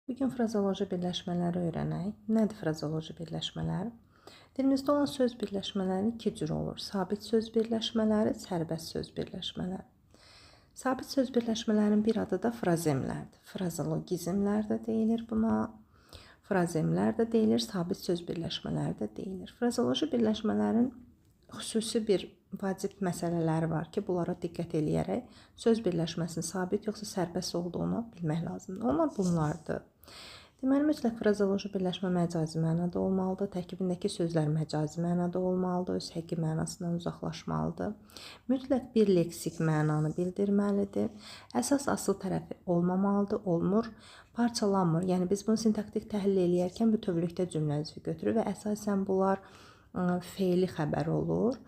Bu gün frazeoloji birləşmələri öyrənək. Nədir frazeoloji birləşmələr? Dilimizdə olan söz birləşmələri iki cür olur. Sabit söz birləşmələri, sərbəst söz birləşmələri. Sabit söz birləşmələrinin bir adı da frazemlərdir. Frazeologizmlər də deyilir buna. Frazemlər də deyilir, sabit söz birləşmələri də deyilir. Frazeoloji birləşmələrin xüsusi bir vacib məsələləri var ki, bunlara diqqət eləyərək söz birləşməsinin sabit yoxsa sərbəst olduğunu bilmək lazımdır. Onlar bunlardır. Deməli, mütləq frazeoloji birləşmə məcazi mənada olmalıdır, tərkibindəki sözlər məcazi mənada olmalıdır, öz həqiqi mənasından uzaqlaşmalıdır. Mütləq bir leksik mənanı bildirməlidir. Əsas asıl tərəfi olmamalıdır, olmur, parçalanmır. Yəni biz bunu sintaktik təhlil eləyərkən bütövlükdə cümlə üzvü götürür və əsasən bunlar feili xəbər olur.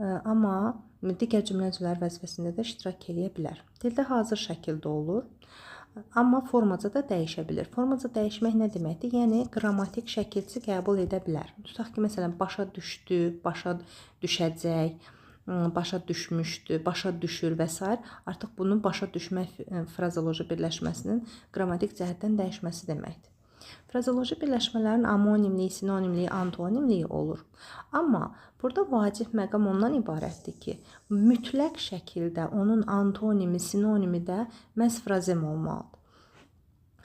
Amma digər cümlə üzvləri vəzifəsində də iştirak eləyə bilər. Dildə hazır şəkildə olur. Amma formaca da dəyişə bilər. Formaca dəyişmək nə deməkdir? Yəni qrammatik şəkilçi qəbul edə bilər. Tutaq ki, məsələn, başa düşdü, başa düşəcək, başa düşmüşdü, başa düşür və sair. Artıq bunun başa düşmək frazeoloji birləşməsinin qrammatik cəhətdən dəyişməsi deməkdir. Frazeoloji birləşmələrin amonimliyi, sinonimliyi, antonimliyi olur. Amma burada vacib məqam ondan ibarətdir ki, mütləq şəkildə onun antonimi, sinonimi də məhz frazem olmalıdır.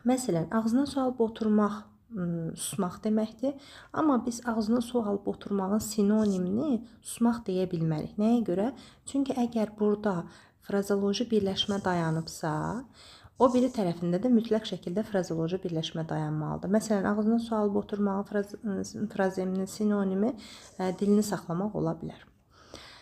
Məsələn, ağzına su alıb oturmaq susmaq deməkdir. Amma biz ağzına su alıb oturmağın sinonimini susmaq deyə bilmərik. Nəyə görə? Çünki əgər burada frazeoloji birləşmə dayanıbsa, o biri tərəfində də mütləq şəkildə frazeoloji birləşmə dayanmalıdır. Məsələn, ağzına su alıb oturmağın frazeminin sinonimi dilini saxlamaq ola bilər.